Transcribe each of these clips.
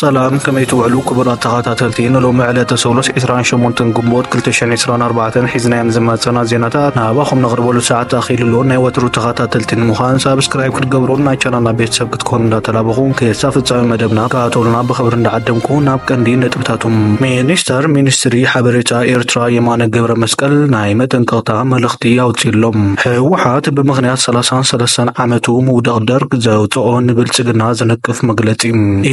ሰላም፣ ከመይ ትውዕሉ ክቡራት ተኸታተልቲ? ንሎሚ ዕለተ ሰሉስ ዕስራን ሸሞንተን ግንቦት ክልተ ሽሕን ዕስራን ኣርባዕተን ሒዝናዮም ዝመጸና ዜናታት ናባኹም ነቕርበሉ ሰዓት ኣኺሉ ኣሎ። ናይ ወትሩ ተኸታተልቲ ንምዃን ሳብስክራይብ ክትገብሩን ናይ ቻናልና ቤተሰብ ክትኮኑ እንዳተላበኹ፣ ክሳብ ፍጻሜ መደብና ክኣተሉና ብኽብሪ እንዳዓደምኩ፣ ናብ ቀንዲ ነጥብታቱም። ሚኒስተር ሚኒስትሪ ሓበሬታ ኤርትራ የማነ ገብረ መስቀል ናይ መጠንቀቕታ መልእኽቲ ኣውጺእሎም። ህወሓት ብምኽንያት ሰላሳን ሰለስተን ዓመቱ ምውዳቕ ደርግ ዘውጽኦ ንብልጽግና ዝነቅፍ መግለጺ።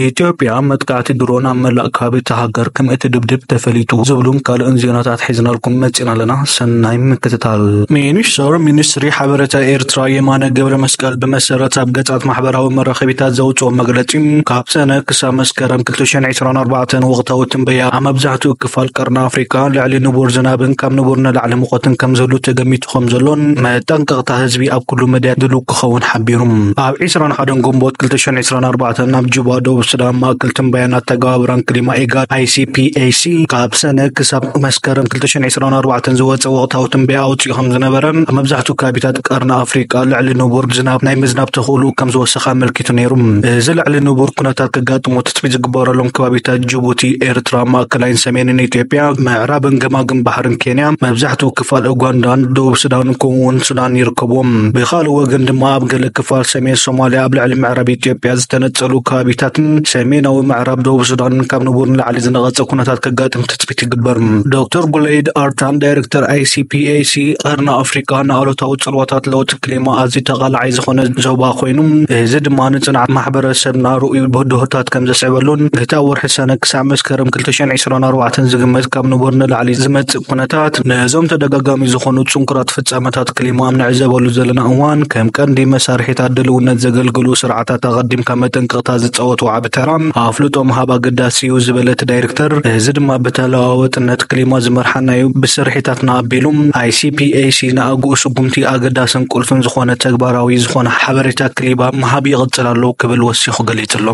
ኢትዮጵያ መጥቃዕቲ ድሮን ኣብ መላእ ከባቢ እታ ሃገር ከም እትድብድብ ተፈሊጡ ዝብሉን ካልእን ዜናታት ሒዝናልኩም መጺና ኣለና። ሰናይ ምክትታል። ሚኒስተር ሚኒስትሪ ሓበሬታ ኤርትራ የማነ ገብረ መስቀል ብመሰረት ኣብ ገጻት ማሕበራዊ መራኸቢታት ዘውጽኦ መግለጺ፣ ካብ ሰነ ክሳብ መስከረም ክልተ ሽሕን ዕስራን ኣርባዕተን ወቕታዊ ትንበያ ኣብ መብዛሕትኡ ክፋል ቀርኒ ኣፍሪካ ልዕሊ ንቡር ዝናብን ካብ ንቡር ንላዕሊ ሙቐትን ከም ዝህሉ ተገሚቱ ከም ዘሎን መጠንቀቕታ ህዝቢ ኣብ ኩሉ መድያ ድሉው ክኸውን ሓቢሩ። ኣብ ዕስራን ሓደን ግንቦት ክልተ ሽሕን ዕስራን ኣርባዕተን ናብ ጁባ ደቡብ ሱዳን ማእከል ትንበያን ኣተገባብራን ክሊማ ኢጋድ፣ ኣይሲፒኤሲ፣ ካብ ሰነ ክሳብ መስከረም ክልተ ሽሕን ዕስራን ኣርባዕተን ዝወጸ ወቕታዊ ትንበያ ኣውጺኡ ከም ዝነበረ፣ ኣብ መብዛሕትኡ ከባቢታት ቀርኒ ኣፍሪቃ ልዕሊ ንቡር ዝናብ ናይ ምዝናብ ተኽእልኡ ከም ዝወሰኸ ኣመልኪቱ ነይሩ። እዚ ልዕሊ ንቡር ኩነታት ከጋጥሞ ትጽቢት ዝግበረሎም ከባቢታት ጅቡቲ፣ ኤርትራ፣ ማእከላይን ሰሜንን ኢትዮጵያ፣ ምዕራብን ገማግም ባሕርን ኬንያ፣ መብዛሕትኡ ክፋል ኡጋንዳን ደቡብ ሱዳንን ከምኡ'ውን ሱዳን ይርከብዎም። ብኻልእ ወገን ድማ ኣብ ገለ ክፋል ሰሜን ሶማልያ፣ ኣብ ልዕሊ ምዕራብ ኢትዮጵያ ዝተነጸሉ ከባቢታትን ሰሜናዊ ምዕራብ ደቡብ ሱዳንን ካብ ንቡር ንላዕሊ ዝነቐጸ ኩነታት ከጋጥም ትጽቢት ይግበር። ዶክተር ጉለይድ ኣርታን፣ ዳይሬክተር ኣይሲፒኤሲ ቀርኒ ኣፍሪቃ፣ ንኣሉታዊ ጽልዋታት ለውጢ ክሊማ ኣዝዩ ተቓላዓይ ዝኾነ ዞባ ኮይኑ፣ እዚ ድማ ንጽንዓት ማሕበረሰብና ርኡይ ብድሆታት ከም ዘስዕበሉን፣ እቲ ኣብ ወርሒ ሰነ ክሳብ መስከረም ክልተ ሽሕን ዕስራን ኣርባዕተን ዝግመት ካብ ንቡር ንላዕሊ ዝመጽእ ኩነታት፣ ነዞም ተደጋጋሚ ዝኾኑ ጽንኩራት ፍጻመታት ክሊማ ኣብ ንዕዘበሉ ዘለና እዋን፣ ከም ቀንዲ መሳርሒታት ድልውነት ዘገልግሉ ስርዓታት ኣቐዲምካ መጠንቀቕታ ዝጻወቱ ዓቢ ተራ፣ ኣፍልጦ ምሃብ ኣገዳሲ እዩ ዝበለ እቲ ዳይሬክተር፣ እዚ ድማ ብተለዋወጥነት ክሊማ ዝመርሓናዩ ብስርሒታትና ኣቢሉ፣ ኣይሲፒኤሲ ንኣግኡ ስጉምቲ ኣገዳስን ቁልፍን ዝኾነ ተግባራዊ ዝኾነ ሓበሬታ ክሊማ ምሃብ ይቕጽል ኣሎ ክብል ወሲኹ ገሊጹ ኣሎ።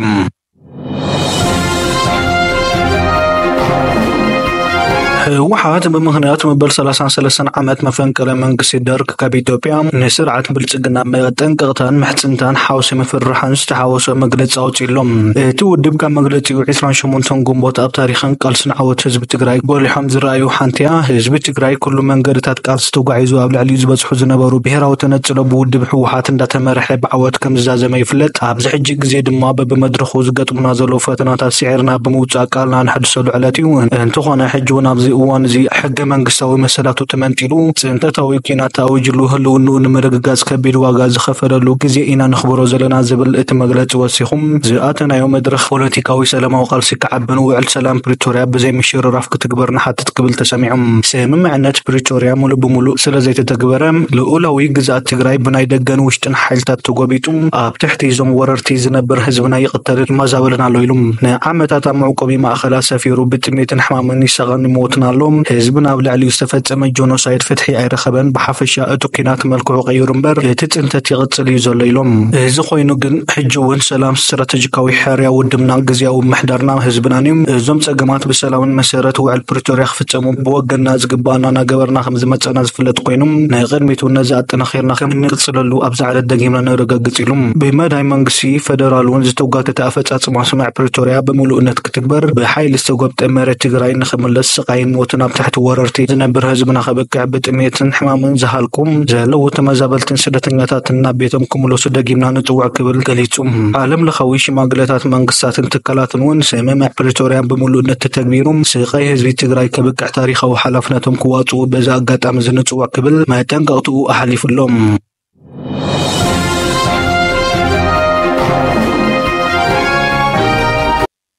ህወሓት ብምኽንያት መበል ሰላሳን ሰለስተን ዓመት መፈንቅለ መንግስቲ ደርግ ካብ ኢትዮጵያ ንስርዓት ብልጽግና መጠንቀቕታን ምሕጽንታን ሓውሲ ምፍርራሕን ዝተሓወሶ መግለጺ ኣውጺኡ ኣሎ። እቲ ውድብ ካብ መግለጺኡ ዕስራን ሸሞንተን ግንቦት ኣብ ታሪኽን ቃልስን ዓወት ህዝቢ ትግራይ ጎሊሖም ዝረኣዩ ሓንቲያ፣ ህዝቢ ትግራይ ኩሉ መንገድታት ቃልሲ ተጓዒዙ ኣብ ልዕሊኡ ዝበጽሑ ዝነበሩ ብሄራዊ ተነጽሎ ብውድብ ህወሓት እንዳተመርሐ ብዓወት ከም ዝዛዘመ ይፍለጥ። ኣብዚ ሕጂ ግዜ ድማ በብመድረኹ ዝገጥሙና ዘለዉ ፈተናታት ስዒርና ብምውጻእ ቃልና ነሐድሰሉ ዕለት እዩ። እንተኾነ ሕጂ እውን ኣብዚ እዋን እዚ ሕገ መንግስታዊ መሰላቱ ተመንጢሉ፣ ጽንተታዊ ኲናት ተኣዊጅሉ፣ ህልውንኡ ንምርግጋጽ ከቢድ ዋጋ ዝኸፈለሉ ግዜ ኢና ነኽብሮ ዘለና ዝብል እቲ መግለጺ ወሲኹም፣ ዝኣተናዮ መድረኽ ፖለቲካዊ ሰላማዊ ቃልሲ ክዓብን ውዕል ሰላም ፕሪቶርያ ብዘይ ምሽርራፍ ክትግበር ንሓትት ክብል ተሰሚዖም። ስምምዕነት ፕሪቶርያ ሙሉእ ብሙሉእ ስለ ዘይተተግበረ፣ ልኡላዊ ግዝኣት ትግራይ ብናይ ደገን ውሽጥን ሓይልታት ተጎቢጡ፣ ኣብ ትሕቲ እዞም ወረርቲ ዝነብር ህዝብና ይቕተልን ይመዛበልን ኣሎ ኢሉ። ንዓመታት ኣብ መዕቆቢ ማእኸላት ሰፊሩ ብጥሜትን ሕማምን ይሳቐን ይሞትን ኣሎ። ህዝብና ኣብ ልዕሊኡ ዝተፈጸመ ጆኖሳይድ ፍትሒ ኣይረኸበን። ብሓፈሻ እቲ ኲናት መልክዑ ቀይሩ እምበር እቲ ጽንተት ይቕጽል እዩ ዘሎ ኢሎም። እዚ ኮይኑ ግን ሕጂ እውን ሰላም፣ ስትራተጂካዊ ሕርያ ውድብና፣ ግዝያዊ ምሕዳርና ህዝብናን እዩ። እዞም ጸገማት ብሰላምን መሰረት ውዕል ፕሪቶርያ ክፍጸሙ ብወገንና ዝግባኣና እናገበርና ከም ዝመጸና ዝፍለጥ ኮይኑ፣ ንቕድሚት እውን ነዚ ኣጠናኺርና ከም እንቅጽለሉ ኣብዚ ዕለት ደጊምና ነረጋግጽ ኢሉ። ብመዳይ መንግስቲ ፈደራል እውን ዝተጓተተ ኣፈጻጽማ ስምምዕ ፕሪቶርያ ብምሉእነት ክትግበር፣ ብሓይሊ ዝተጎብጠ መሬት ትግራይ ንኽምለስ፣ ስቓይን ሞትን ኣብ ትሕቲ ወረርቲ ዝነብር ህዝብና ከብቅዕ፣ ብጥሜትን ሕማምን ዝሃልቁ ዘለዉ ተመዛበልትን ስደተኛታትን ናብ ቤቶም ክምለሱ ደጊምና ንጽውዕ ክብል ገሊጹ። ዓለም ለኻዊ ሽማግለታት መንግስታትን ትካላትን እውን ስምምዕ ፕሪቶርያ ብምሉእነት ተተግቢሩ ስቓይ ህዝቢ ትግራይ ከብቅዕ ታሪኻዊ ሓላፍነቶም ክዋጽኡ በዚ ኣጋጣሚ እዚ ንጽውዕ ክብል መጠንቀቕትኡ ኣሕሊፉ ኣሎ።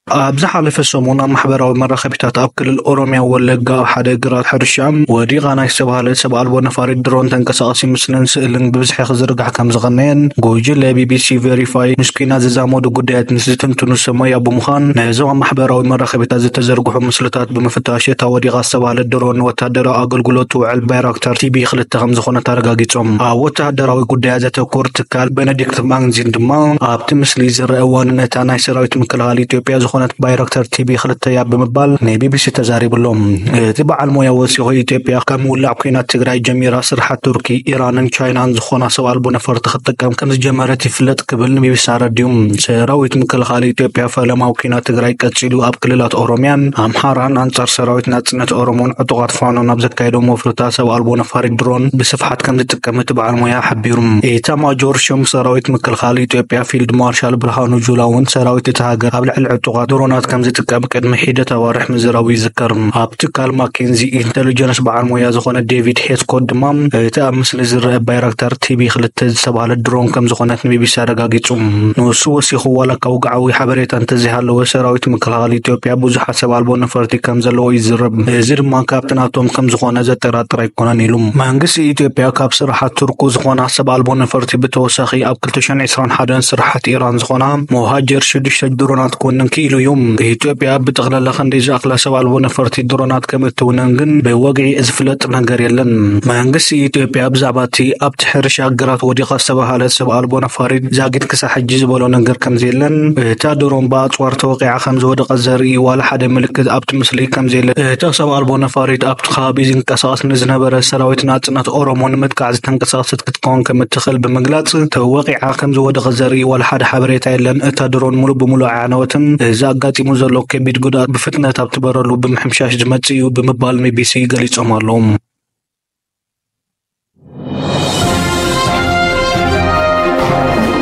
ኣብ ዝሓለፈ ሰሙን ኣብ ማሕበራዊ መራኸቢታት ኣብ ክልል ኦሮሚያ ወለጋ ኣብ ሓደ ግራት ሕርሻ ወዲቓ ናይ ዝተባህለት ሰብ ኣልቦ ነፋሪት ድሮን ተንቀሳቓሲ ምስልን ስእልን ብብዝሒ ክዝርጋሕ ከም ዝቐነየን ጉጅለ ቢቢሲ ቬሪፋይ ምስ ኲናት ዝዛመዱ ጉዳያት ምስ ዝትንትኑ ሰብ ሞያ ብምዃን ነዞም ኣብ ማሕበራዊ መራኸቢታት ዝተዘርግሑ ምስልታት ብምፍታሽ እታ ወዲቓ ዝተባህለት ድሮን ንወታደራዊ ኣገልግሎት ትውዕል ባይራክታር ቲቢ ክልተ ከም ዝኾነት ኣረጋጊጾም። ኣብ ወታደራዊ ጉዳያት ዘተኩር ትካል ቤነዲክት ማግዚን ድማ ኣብቲ ምስሊ ዝረአ ዋንነታ ናይ ሰራዊት ምክልኻል ኢትዮጵያ ዝኾነ ባይረክተር ቲቢ ክልተ እያ ብምባል ንቢቢሲ ተዛሪቡ ኣሎ። እቲ በዓል ሞያ ወሲኹ፣ ኢትዮጵያ ካብ ምውላዕ ኲናት ትግራይ ጀሚራ ስርሓት ቱርኪ፣ ኢራንን ቻይናን ዝኾና ሰብ ኣልቦ ነፈርቲ ክትጥቀም ከም ዝጀመረት ይፍለጥ ክብል ንቢቢሲ ኣረዲኡ። ሰራዊት ምክልኻል ኢትዮጵያ ፈለማዊ ኲናት ትግራይ ቀጺሉ ኣብ ክልላት ኦሮሚያን ኣምሓራን ኣንጻር ሰራዊት ናጽነት ኦሮሞን ዕጡቓት ፋኖን ኣብ ዘካየዶ መፍርታ ሰብ ኣልቦ ነፋሪት ድሮን ብስፍሓት ከም ዝጥቀም እቲ በዓል ሞያ ሓቢሩ። ኤታ ማጆር ሹም ሰራዊት ምክልኻል ኢትዮጵያ ፊልድ ማርሻል ብርሃኑ ጁላ እውን ሰራዊት እታ ሃገር ኣብ ልዕሊ ዕጡቓት ድሮናት ከም ዝጥቀም ቅድሚ ሒደት ኣዋርሕ ምዝራቡ ይዝከር። ኣብ ትካል ማኬንዚ ኢንተሊጀንስ በዓል ሞያ ዝኾነ ዴቪድ ሄስኮት ድማ እቲ ኣብ ምስሊ ዝረአ ባይራክታር ቲቢ ክልተ ዝተባህለት ድሮን ከም ዝኾነት ንቢቢሲ ኣረጋጊጹ። ንሱ ወሲኹ፣ ዋላ እኳ ውግዓዊ ሓበሬታ እንተዘይሃለወ፣ ሰራዊት ምክልኻል ኢትዮጵያ ብዙሓት ሰብ ኣልቦ ነፈርቲ ከም ዘለዎ ይዝረብ። እዚ ድማ ካብቲ ናቶም ከም ዝኾነ ዘጠራጥር ኣይኮነን ኢሉ። መንግስቲ ኢትዮጵያ ካብ ስራሓት ቱርኩ ዝኾና ሰብ ኣልቦ ነፈርቲ ብተወሳኺ ኣብ ክልተ ሽሕን ዕስራን ሓደን ስራሓት ኢራን ዝኾና ሞሃጀር ሽዱሽተ ድሮናት ክውንን ክኢሉ እዩ። ኢትዮጵያ ብጠቕላላ ክንደይ ዝኣኽላ ሰብ ኣልቦ ነፈርቲ ድሮናት ከም እትውንን ግን ብወግዒ ዝፍለጥ ነገር የለን። መንግስቲ ኢትዮጵያ ብዛዕባ እቲ ኣብቲ ሕርሻ ግራት ወዲቓ ዝተባህለ ሰብ ኣልቦ ነፋሪት ዛጊት ክሳብ ሕጂ ዝበሎ ነገር ከም ዘየለን፣ እታ ድሮን ብኣጽዋር ተወቒዓ ከም ዝወደቐት ዘርኢ ዋላ ሓደ ምልክት ኣብቲ ምስሊ ከም ዘየለ፣ እታ ሰብ ኣልቦ ነፋሪት ኣብቲ ከባቢ ዝንቀሳቐስ ንዝነበረ ሰራዊት ናጽነት ኦሮሞ ንምጥቃዕ ዝተንቀሳቐሰት ክትከውን ከም እትኽእል ብምግላጽ፣ ተወቒዓ ከም ዝወደቐት ዘርኢ ዋላ ሓደ ሓበሬታ የለን። እታ ድሮን ሙሉእ ብሙሉእ ኣይዓነወትን። እዚ ኣጋጢሙ ዘሎ ከቢድ ጉድኣት ብፍጥነት ኣብ ትበረሉ ብምሕምሻሽ ዝመጽእ እዩ ብምባል ቢቢሲ ገሊጾም ኣለዉ።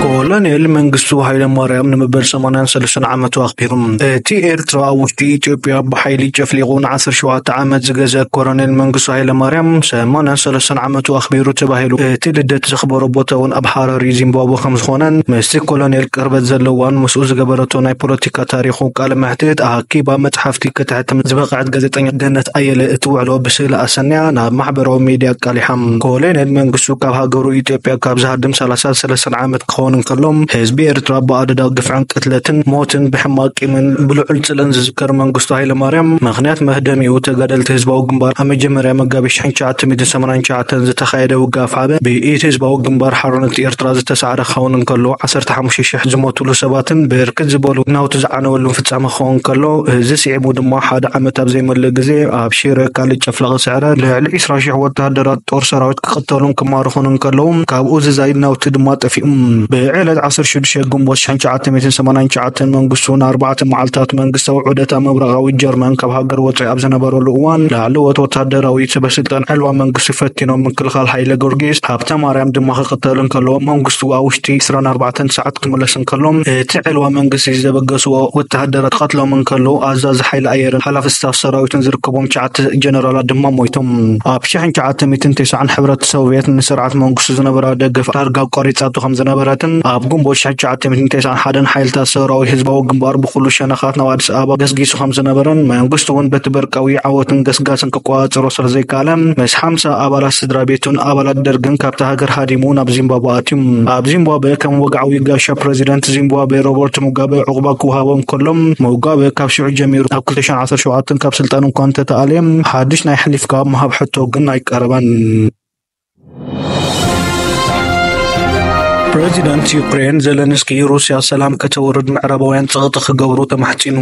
ኮሎኔል መንግስቱ ኃይለ ማርያም ንመበል ሰማንያን ሰለስተን ዓመቱ ኣኽቢሩ። እቲ ኤርትራ ኣብ ውሽጢ ኢትዮጵያ ብሓይሊ ጨፍሊቑ ንዓሰርተ ሸውዓተ ዓመት ዝገዘ ኮሎኔል መንግስቱ ኃይለ ማርያም ሰማንያን ሰለስተን ዓመቱ ኣኽቢሩ ተባሂሉ። እቲ ልደት ዘኽበሮ ቦታ እውን ኣብ ሓራሪ ዚምባብወ ከም ዝኾነን ምስቲ ኮሎኔል ቅርበት ዘለዋን ምስኡ ዝገበረቶ ናይ ፖለቲካ ታሪኹ ቃለ መሕትት ኣኪባ መጽሓፍቲ ከተሕትም ዝበቕዐት ጋዜጠኛ ገነት ኣየለ እቲ ውዕሎ ብስእሊ ኣሰንያ ናብ ማሕበራዊ ሚድያ ኣቃሊሓ። ኮሎኔል መንግስቱ ካብ ሃገሩ ኢትዮጵያ ካብ ዝሃድም ሰላሳ ሰለስተን ዓመት ክኸውን እንከሎ፣ ህዝቢ ኤርትራ ብኣደዳ ግፍዕን ቅትለትን ሞትን ብሕማቕ ቂምን ብልዑል ጽልእን ዝዝከር መንግስቱ ኃይለ ማርያም፣ ምኽንያት መህደሚኡ ተጋደልቲ ህዝባዊ ግንባር ኣብ መጀመርያ መጋቢት ሽሕን ትሽዓተ ሚእትን ሰማንያን ትሽዓተን ዝተኻየደ ውግእ ኣፍዓበ ብኢድ ህዝባዊ ግንባር ሓርነት ኤርትራ ዝተሳዕረ ክኸውን እንከሎ፣ ዓሰርተ ሓሙሽተ ሽሕ ዝሞትሉ ሰባትን ብርክት ዝበሉ ናውቲ ዝዓነወሉን ፍጻመ ክኸውን ከሎ፣ እዚ ስዒቡ ድማ ሓደ ዓመት ኣብ ዘይመልእ ግዜ ኣብ ሽረ ካልእ ጨፍላቒ ስዕረ ልዕሊ ዕስራ ሽሕ ወተሃደራት ጦር ሰራዊት ክቕተሉን ክማርኹን እንከለዉ፣ ካብኡ ዝዛይድ ናውቲ ድማ ጠፊኡ። ብዕለት ዓሰርተ ሽዱሽተ ግንቦት ሽሕን ትሽዓተ ሚእትን ሰማንያን ትሽዓተን መንግስቱ ንኣርባዕተ መዓልታት መንግስታዊ ዑደት ኣብ ምብራቓዊ ጀርመን ካብ ሃገር ወጺኡ ኣብ ዝነበረሉ እዋን፣ ላዕለዎት ወተሃደራዊ ሰበስልጣን ዕልዋ መንግስቱ ፈቲኖም፣ ምክልኻል ሃይለ ጊዮርጊስ ሃብተ ማርያም ድማ ክቕተል እንከሎ፣ መንግስቱ ኣብ ውሽጢ ዕስራን ኣርባዕተን ሰዓት ክምለስ እንከሎ፣ እቲ ዕልዋ መንግስቲ ዘበገስዎ ወተሃደራት ቀትሎም እንከሎ፣ ኣዛዚ ሓይሊ ኣየርን ሓላፊ ስታፍ ሰራዊትን ዝርከቦም ትሽዓተ ጀነራላት ድማ ሞይቶም። ኣብ ሽሕን ትሽዓተ ሚእትን ተስዓን ሕብረት ሶቭየት ንስርዓት መንግስቱ ዝነበራ ደገፍ ዳርጋ ኣቋሪጻቶ ከም ዝነበረትን፣ ኣብ ግንቦት ሽሕን ትሽዓተ ሚእትን ተስዓን ሓደን ሓይልታት ሰውራዊ ህዝባዊ ግንባር ብኹሉ ሸነኻት ናብ ኣዲስ ኣበባ ገስጊሱ ከም ዝነበረን፣ መንግስቱ እውን በቲ በርቃዊ ዓወትን ገስጋስን ክቆጻጸሮ ስለ ዘይከኣለ፣ ምስ ሓምሳ ኣባላት ስድራ ቤቱን ኣባላት ደርግን ካብታ ሃገር ሃዲሙ ናብ ዚምባብወ ኣትዩ። ኣብ ዚምባብወ ከም ወግዓዊ ጋሻ ፕረዚደንት ዚምባብወ ሮበርት ሙጋበ ዑቕባ ክወሃቦ እንከሎ፣ ሙጋበ ካብ ሽዑ ጀሚሩ ኣብ ክልተ ሽሕን ዓሰርተ ሸውዓተን ካብ ስልጣን እኳ እንተተኣልየ፣ ሓድሽ ናይ ሕሊፍካ ምሃብ ሕቶ ግን ኣይቀረበን። ፕረዚደንት ዩክሬን ዘለንስኪ፣ ሩስያ ሰላም ከተውርድ ምዕራባውያን ጸቕጢ ክገብሩ ተማሕጺኑ።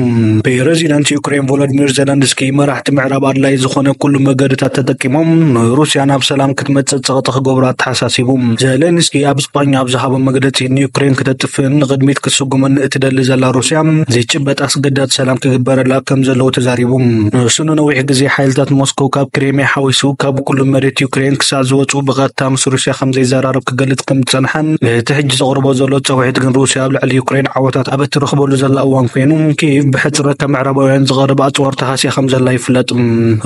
ፕረዚደንት ዩክሬን ቮሎዲሚር ዘለንስኪ፣ መራሕቲ ምዕራብ ኣድላዪ ዝኾነ ኩሉ መገድታት ተጠቂሞም ንሩስያ ናብ ሰላም ክትመጽእ ጸቕጢ ክገብሩ ኣተሓሳሲቡ። ዘለንስኪ ኣብ ስጳኛ ኣብ ዝሃቦ መግለጺ፣ ንዩክሬን ክተጥፍእን ንቕድሚት ክትስጉምን እትደሊ ዘላ ሩስያ፣ ዝጭበጥ ኣስገዳድ ሰላም ክግበረላ ከም ዘለዎ ተዛሪቡ። ንሱ ንነዊሕ ግዜ ሓይልታት ሞስኮ ካብ ክሬምያ ሓዊሱ ካብ ኩሉ መሬት ዩክሬን ክሳዕ ዝወጹ ብቐጥታ ምስ ሩስያ ከም ዘይዘራረብ ክገልጽ ከም ዝጸንሐን፣ እቲ ሕጂ ዘቕርቦ ዘሎ ጻውዒት ግን ሩስያ ኣብ ልዕሊ ዩክሬን ዓወታት ኣብ እትረኽበሉ ዘላ እዋን ኮይኑ፣ ኪየቭ ብሕጽረት ካብ ምዕራባውያን ዝቐርብ ኣጽዋር ተሃስያ ከም ዘላ ይፍለጥ።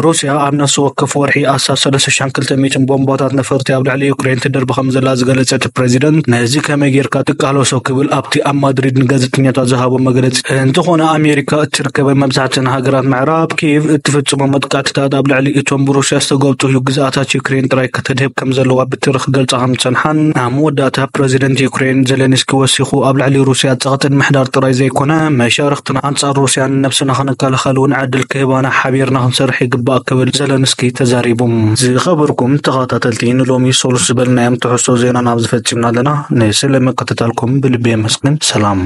ሩስያ ኣብ ነፍሲ ወከፍ ወርሒ ኣስታት ሰለስተ ሽሕን ክልተ ሚእትን ቦምባታት ነፈርቲ ኣብ ልዕሊ ዩክሬን ትደርቢ ከም ዘላ ዝገለጸ እቲ ፕረዚደንት፣ ነዚ ከመይ ጌርካ ትቃለሶ ክብል ኣብቲ ኣብ ማድሪድ ንጋዜጠኛታት ዝሃቦ መግለጺ፣ እንተኾነ ኣሜሪካ እትርከበን መብዛሕትኣን ሃገራት ምዕራብ፣ ኪየቭ እትፍጽሞ መጥቃዕትታት ኣብ ልዕሊ እቶም ብሩስያ ዝተጎብጠዩ ግዝኣታት ዩክሬን ጥራይ ከተድህብ ከም ዘለዋ ብትሪ ክገልጻ ከም ዝጸንሓን፣ ኣብ መወዳእታ ፕረዚደንት ዩክሬን ዜሌንስኪ ወሲኹ፣ ኣብ ልዕሊ ሩስያ ጸቕጢ ንምሕዳር ጥራይ ዘይኮነ፣ መሻርኽትና ኣንጻር ሩስያ ንነብስና ክንከላኸል እውን ዕድል ክህባና ሓቢርና ክንሰርሕ ይግባእ ክብል ዜሌንስኪ ተዛሪቡ። ዝኸበርኩም ተኸታተልቲ፣ ንሎሚ ሰሉስ ዝበልናዮም ትሕዝቶ ዜና ናብ ዝፈጺምና ኣለና። ንስለ ምክትታልኩም ብልቢ የመስግን። ሰላም።